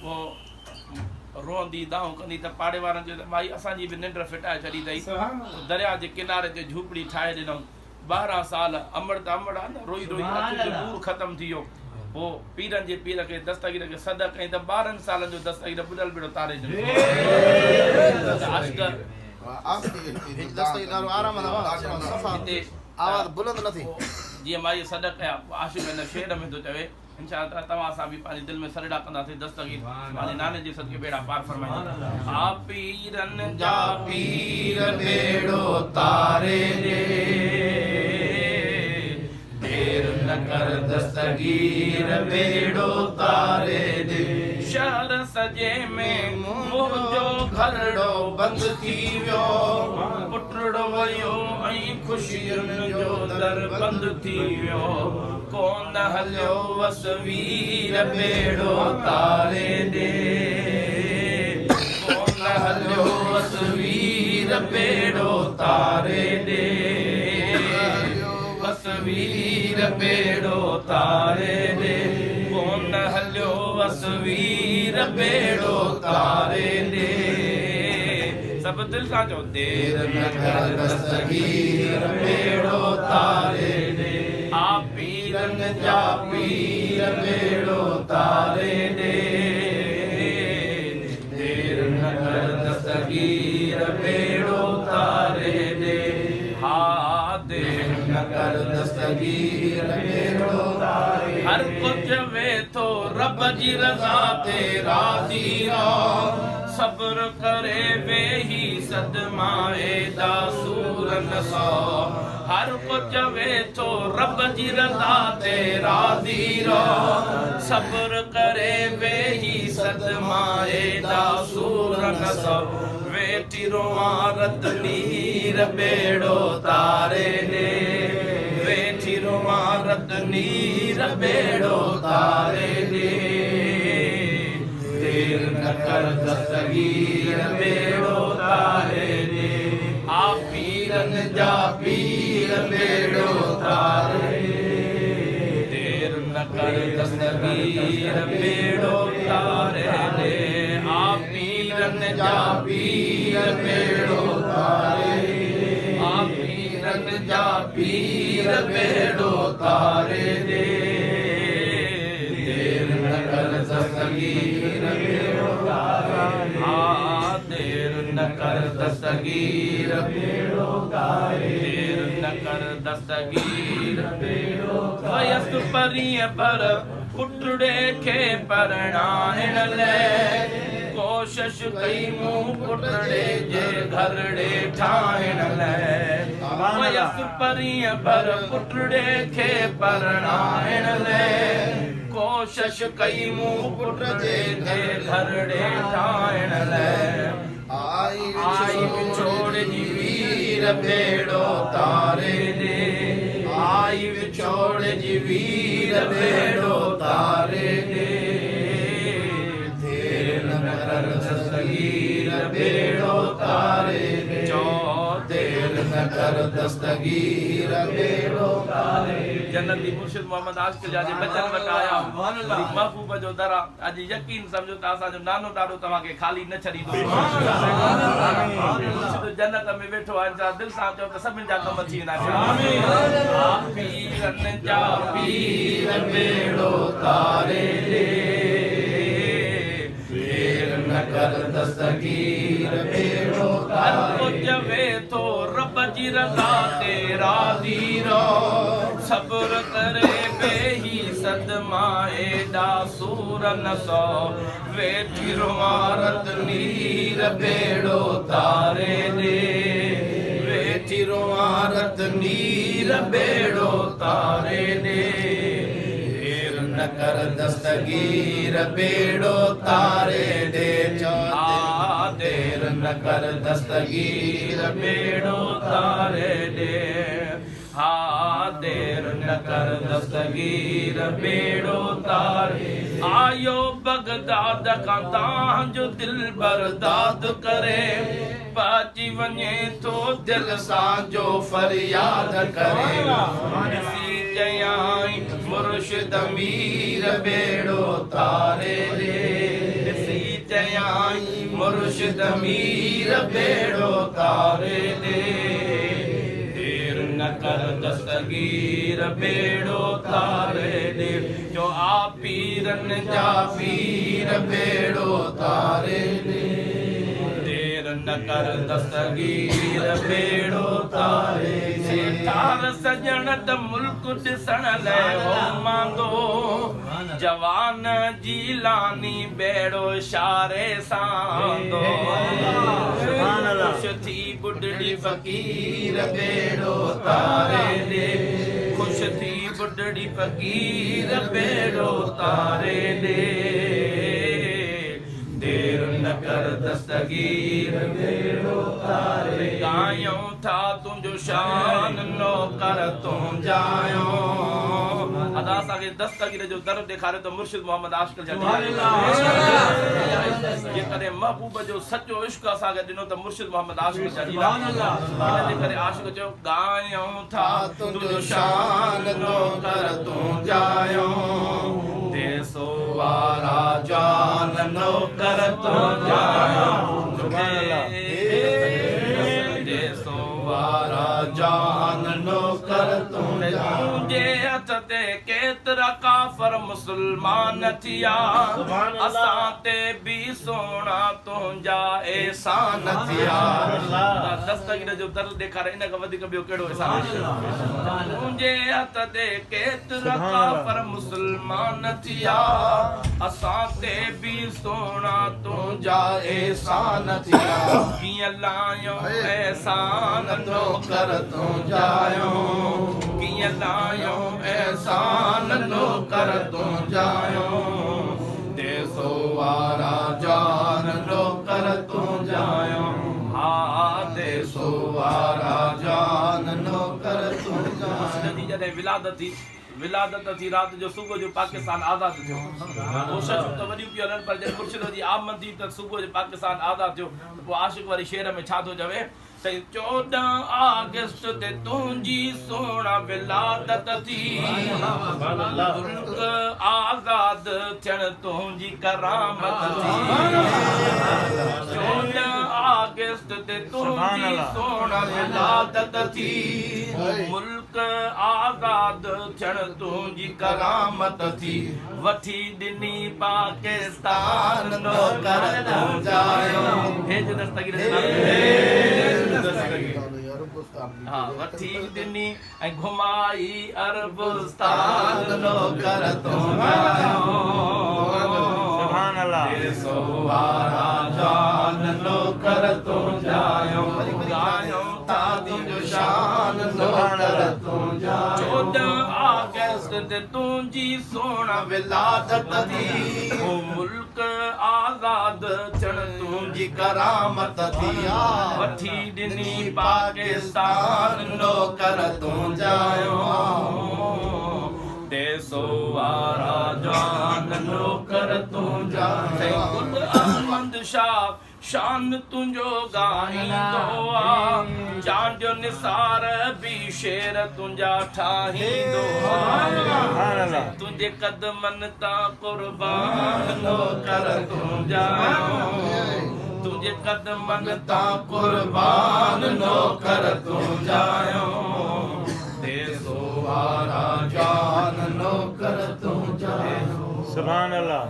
پوء روئندي دانهون ڪندي ته پاڙي وارن چيو ته مائي اسان جي به ننڊ ڦٽائي ڇڏي اٿئي. پوء درياء جي ڪناري تي جهوپڙي ٺاهي ڏنائون. 12 سال امڙ ته امڙ آ نه، روئي روئي اکين جو نور ختم ٿي ويو. پوء پيرن جي پير کي دستگير کي سڏ ڪيائين ته 12 سالن جو دستگير ٻڏل ٻيڙو تاري ڇڏيو. جيئن مائيء سڏ ڪيا، پوء عاشق هن شعر ۾ ٿو چوي. انشاء الله تعالي توهان سان به پنهنجي دل ۾ سڏڙا ڪنداسين دستگير پنهنجي ناني جي صدقي ٻيڙا پار فرمائيندو. آ پيرن جا پير ٻيڙو تاري ڏي دير نه ڪر دستگير ٻيڙو تاري ڏي. شهر سڄي ۾ منهنجو گهرڙو بند ٿي ويو پٽڙو ويو ۽ خوشين جو در بند ٿي ويو. ڪونه هليو وس وير ٻيڙو تاري ڏي. ڪونه هليو وس وير ٻيڙو تاري ڏي. وس وير ٻيڙو تاري ڏي. ڪونه هليو وس وير ٻيڙو تاري ڏي. سڀ دل سان چئو دير نه ڪر دستگير ٻيڙو تاري ڏي. آ پيرن جا پير ٻيڙو تاري ڏي. دير نه ڪر دستگير ٻيڙو تاري ڏي. ها دير نه ڪر دستگير ٻيڙو تاري ڏي. هر ڪو چوي ٿو رب جي رضا تي راضي رهه. صبر ڪري ويهي صدما ايڏا سور نه سهه. هر ڪو چوي ٿو رب جي رضا تي راضي رهه. صبر ڪري ويهي صدما ايڏا سور نه سهه. ويٺي روئان رت نير ٻيڙو تاري ڏي. ويٺي روئان رت نير ٻيڙو تاري ڏي. دير نه ڪر دستگير ٻيڙو تاري ڏي. آ پيرن جا پير ٻيڙو تاري ڏي. دير نه ڪر دستگير ٻيڙو تاري ڏي. آ پيرن جا پير ٻيڙو تاري ڏي. آ پيرن جا پير ٻيڙو تاري ڏي. دير نه ڪر دستگير ٻيڙو تاري ڏي. ها دير نه ڪر دستگير ٻيڙو تاري ڏي. دير نه ڪر دستگير ٻيڙو تاري ڏي. ويس پرينء ڀر پٽڙي کي پرڻائڻ لئه. ڪوشش ڪئي مون پٽڙي جي گهرڙي ٺاهڻ لئه. ويس پرينء ڀر پٽڙي کي پرڻائڻ لئه. ڪوشش ڪئي مون پٽڙي جي گهرڙي ٺاهڻ لئه. آئي وڇوڙ جي وير ٻيڙو تاري ڏي. آئي وڇوڙ جي وير ٻيڙو تاري ڏي. دير نه ڪر دستگير ٻيڙو تاري ڏي. چئو دير نه ڪر دستگير ٻيڙو تاري ڏي. جنتي مرشد محمد عاشق جا جي ٻچن وٽ آيا وري محبوب جو در آ اڄ يقين سمجهو ته اسان جو نانو ڏاڏو توهان کي خالي نه ڇڏيندو مرشد جنت ۾ ويٺو آ انشاء دل سان چئو ته سڀن جا ڪم ٿي ويندا انشاء آ پيرن جا پير ٻيڙو تاري ڏي دير نه ڪر دستگير ٻيڙو تاري هر ڪو چوي ٿو رب جي رضا تي راضي رهو صبر ڪري ويهي صدما ايڏا سور نه سهو ويٺي روئان رت نير ٻيڙو تاري ڏي ويٺي روئان رت نير ٻيڙو تاري ڏي دير نه ڪر دستگير ٻيڙو تاري ڏي ها دير نه ڪر دستگير ٻيڙو تاري ڏي ها دير نه ڪر دستگير ٻيڙو تاري آيو بغداد کان تان جو دلبر داد ڪري پهچي وڃي ٿو دل سان جو فرياد ڪري ڏسي چيائين مرشد مير ٻيڙو تاري ڏي. کنيائين مرشد مير ٻيڙو تاري ڏي. دير نه ڪر دستگير ٻيڙو تاري ڏي. جو آ پيرن جا پير ٻيڙو تاري ڏي. دير نه ڪر دستگير ٻيڙو تاري ڏي. ٺار سڄڻ ته ملڪ ڏسڻ لئه هو ماندو. جوان جيلاني ٻيڙو شاري ساندو. خوش ٿي ٻڍڙي فقير ٻيڙو تاري ڏي. خوش ٿي ٻڍڙي فقير ٻيڙو تاري ڏي. دير نه ڪر دستگير ٻيڙو تاري. ڳايون ٿا تنهنجو شان نوڪر تنهنجايون. ادا اسان کي دستگير جو در ڏيکاريو ته مرشد محمد عاشق جا جيڪڏهن محبوب جو سچو عشق اسان کي ڏنو ته مرشد محمد عاشق جا جيلاني. ان جي ڪري عاشق چيو ڳايون ٿا تنهنجو شان نوڪر تنهنجايون. ديسو وارا جان نوڪر تنهنجايون. ديسو وارا جان نوڪر تنهنجايون. تنهنجي هٿ تي ڪيترا ڪافر مسلمان ٿيا. اسان تي به سهڻا تنهنجا احسان ٿيا. دستگير جو در ڏيکاري ان کان وڌيڪ ٻيو ڪهڙو احسان. تنهنجي هٿ تي ڪيترا ڪافر مسلمان ٿيا. اسان تي به سهڻا تنهنجا احسان ٿيا. ڪيئن لاهيون احسان نوڪر تنهنجايون. ڪيئن لاهيون احسان نوڪر تنهنجايون. ديسو وارا جان نوڪر تنهنجايون. ها ديسو وارا جان نوڪر تنهنجايون. مرشد جي جڏهن ولادت ٿي، ولادت ٿي رات جو صبح جو پاڪستان آزاد ٿيو. ڪوششون ته وڏيون پيون هلن پر جڏهن مرشد جي آمد ٿي ته صبح جو پاڪستان آزاد ٿيو ته پوء عاشق واري شعر ۾ ڇا ٿو چوي؟ سائين 14 آگسٽ تي تنهنجي سهڻا ولادت ٿي. ملڪ آزاد ٿيڻ تنهنجي ڪرامت ٿي. 14 آگسٽ تي تنهنجي سهڻا ولادت ٿي. ملڪ آزاد ٿيڻ تنهنجي ڪرامت ٿي. وٺي ڏني پاڪستان نوڪر تنهنجايون. هيج دستگير جي نالي ها وٺي ڏني ۽ گهمائي عربستان نوڪر تنهنجايون. ديسو وارا جان نوڪر تنهنجايون. ڳايون ٿا تنهنجو شان نوڪر تنهنجايون. 14 آگسٽ تي تنهنجي سهڻا ولادت ٿي. هو ملڪ آزاد ٿيڻ تنهنجي ڪرامت ٿي. وٺي ڏني پاڪستان نوڪر تنهنجايون. ديسو وارا جان نوڪر تنهنجايون. سائين گل احمد شاهه شان تنهنجو ڳائيندو آ. چانڊيو نثار به شعر تنهنجا ٺاهيندو آ. تنهنجي قدمن تان قربان نوڪر تنهنجايون. تنهنجي قدمن تان قربان نوڪر تنهنجايون. ديسو وارا جان نوڪر تنهنجايون. سبحان الله.